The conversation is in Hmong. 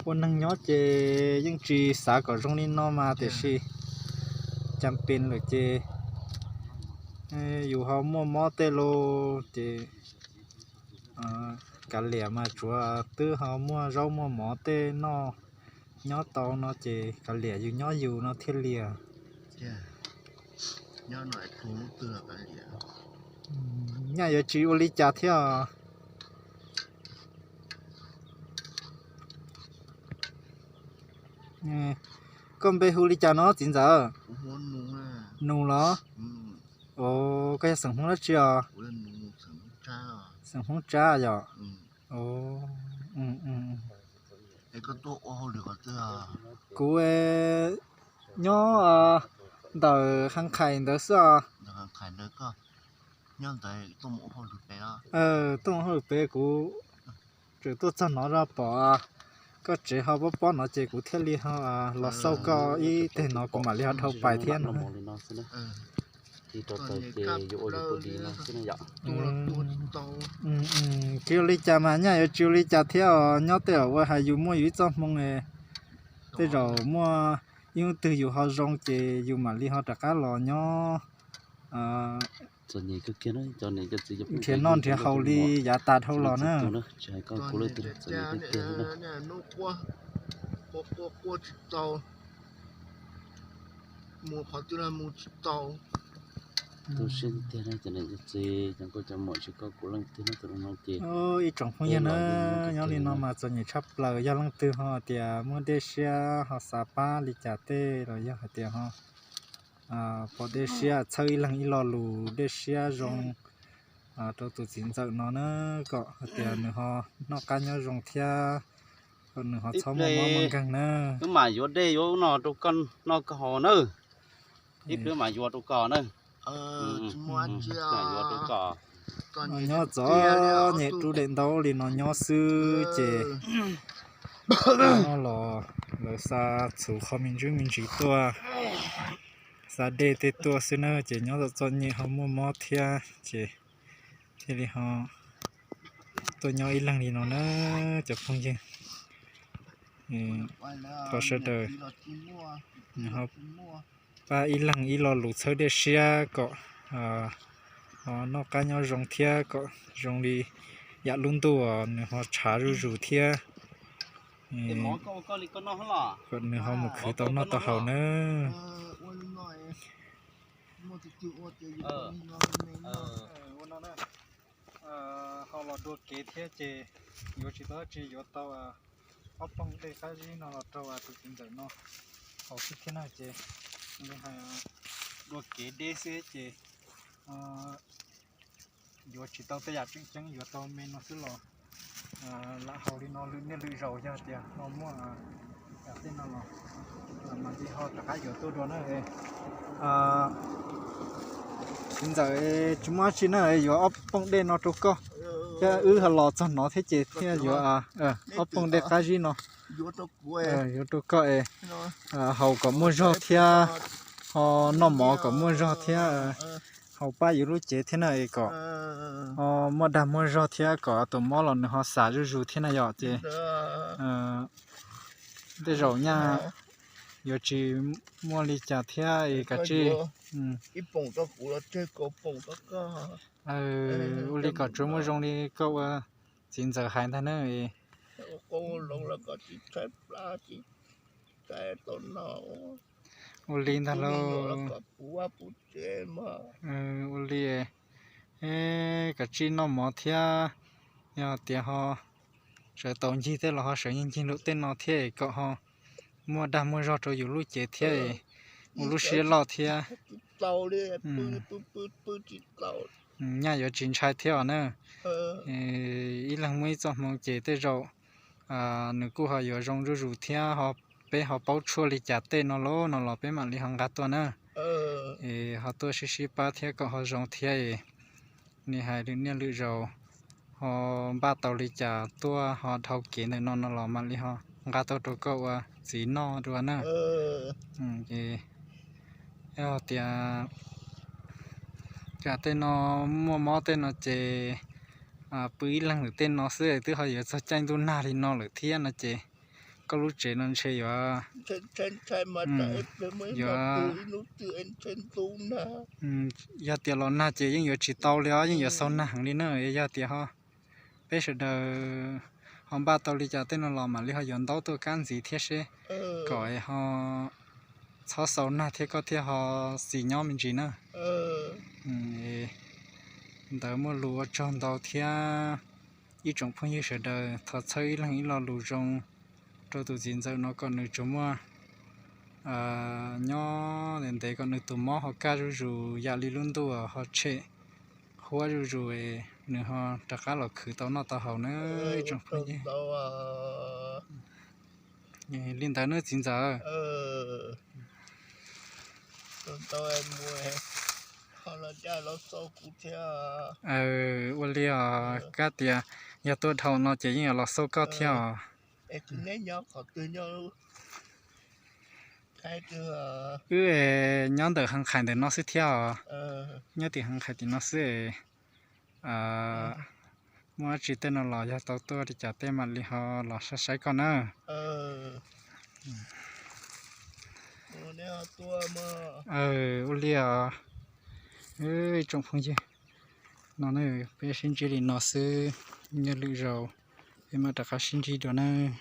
Ua neeg nyob ces yeej tsis xav kom zoo li no mas tiam sis cas pes lawm ces yus ho muaj mob tej lauj ces kav liam mas tsuav twb ho muaj zaub muaj mov tej noj nyob tau no ces kav liam yus nyob yus no thiaj liam. Nyaj yuav tsis ua li cas thiab os. Koj npe hu li cas no txiv ntxawm? Nus los? Koj yog xeem Hmoob dab tsi os? Xeem Hmoob Tsab yom? Kuv nyob ntawm Khaj Khais ntawd xwb os. Tuaj mus hauj lwm pem kuv tseem tuaj txog no pom koj tsev ho pob pob no ces kuv thiaj li ho los xauj koj ib teg no kuv mam li ho dhau pais thiab no. Tsis ua li cas mas nyaj yuav tsis ua li cas thiab os, nyob tej zaum ua hais yus muaj yus ib txoj hmoo, tej zaum muaj ib hnub twg yus ho zoo ces yus mam li ho rov qab los nyob nrhiav noj nrhiav haus li yav tas dhau los na. Ib tsoom phooj ywg na, nyob li no mas txom nyem tshaj plaws, yog leej twg ho tias muaj dej siab ho xav pab li cas tej los yog hais tias ho pom dej siab txhawb ib leeg ib lo lus dej siab zoo rau tus txiv ntxawm no na, kom hais tias nws ho noj qab nyob zoo thiab, kom nws ho txhob muaj mob muaj nkeeg na. Wb mam yuav dej yuav ub no rau koj noj koj haus na. Ib pliag mam yuav rau koj na. Nyob txom nyem rub dej ntaub li no nyob xwb ces no los lawv xa txhuv qhov me ntsis me ntsis tuaj, xa dej tej tuaj xwb na ces nyob txom txom nyem ho muaj mob thiab ces thiaj li ho tuaj nyob ib leeg li no na cov phooj ywg. Kom sawv daws ho pab ib leeg ib lo lus txhawb dej siab kom ho noj qab nyob zoo thiab kom zoo li yam lub ntuj nws ho tshav zuj zus thiab kom nws ho mus khwv tau noj tau haus nawb. Ho los dua kev thiab ces yuav tsis tau dab tsi, yuav tau ob pooj dej qab zib no los rau tus txiv ntxawm no haus xwb thiab na ces li hais dua kev deb xwb ces yuav tsis tau tej yam tseem ceeb, yuav tau me no xwb los lam haus li no lwm niaj lwm zaus, yog tias ho muaj tej no los mam li ho rov qab yuav tuaj dua na. Txiv ntxawm, tsis muaj dab tsi na, yuav ob pooj dej no rau koj, thiab wb los txog no thiab ces thiaj yuav ob pooj dej qab zib no yuav rau koj es haus kom muaj zog thiab, ho noj mov kom muaj zog thiab, haus pab yus lub cev thiab na es kom ho muaj dag muaj zog thiab kom tus mob los nws ho xam zuj zus thiab na yom ces tej zaum nyaj yuav tsis muaj li cas thiab es kav tsij ua li kom tsuas muaj zoo li koj ua txiv ntxawm hais ntag na. Ua li ntag lauj. Ua li, kav tsij noj mov thiab, yog tias ho sawv tau ncig tej los ho sawv ncig ncig nraum tej no thiab kom ho muaj dag muaj zog rau yus lub cev thiab, ua lub siab loj thiab. Nyaj yuav tsis ntshai thiab os na. Ib leeg muaj ib txoj hmoo ces tej zaum nws kuj ho yuav zoo zuj zus thiab, peb ho paub tshuaj li cas tej no lauj no los peb mam li ho nqa tuaj na. Es ho tuaj sib sib pab thiab kom ho zoo thiab es li hais lwm niaj lwm zaus ho npaj tau li cas tuaj ho dhau kev ntawm no no los mam li ho nqa tuaj rau koj ua txiv noj dua na. Yog tias Cas tej no muaj mob tej no ces pw ib leeg lawm tej no xwb twb ho yuav txog caij ntuj nag li no lawm thiab no ces koj lub tsev no ntshe yuav, yuav, yog tias los nag ces yeej yuav tsis tau li os, yeej yuav xau nag heev li na. Yog tias ho peb sawv daws ho npaj tau li cas tej no los mam li ho yuav ntaub tuaj kab ntxiv thiab seb, kom ho txhob xau nag thiab koj thiaj ho xis nyob me ntsis na. Ntawd muaj lus ua tsaug ntau thiab ib tsoom phooj ywg sawv daws, thov txhawb ib leeg ib lo lus zoo rau tus txiv ntxawm no kom nws tsuas muaj nyob ntev ntev kom nws tus mob ho kaj zuj zus yam li lub ntuj ho tshem huab zuj zus, nws ho rov qab los khwv tau noj tau haus na ib tsoom phooj ywg. Li ntawd nawb txiv ntxawm. Ua li os, kab tias yog tuaj dhau no ces yeej yuav los xauj koj thiab os. Wb nyob ntawm Heev Qhais ntawm no xwb thiab os. Nyob tim Heev Qhais tim no xwb. Muaj dab tsi tej no los yog tau tuaj li cas tej mam li ho los saib saib koj na. Ua li os. Ib tsoom phooj ywg, no peb sib ntsib li no xwb, nyob lwm zaus peb mam rov qab sib ntsib dua nawb.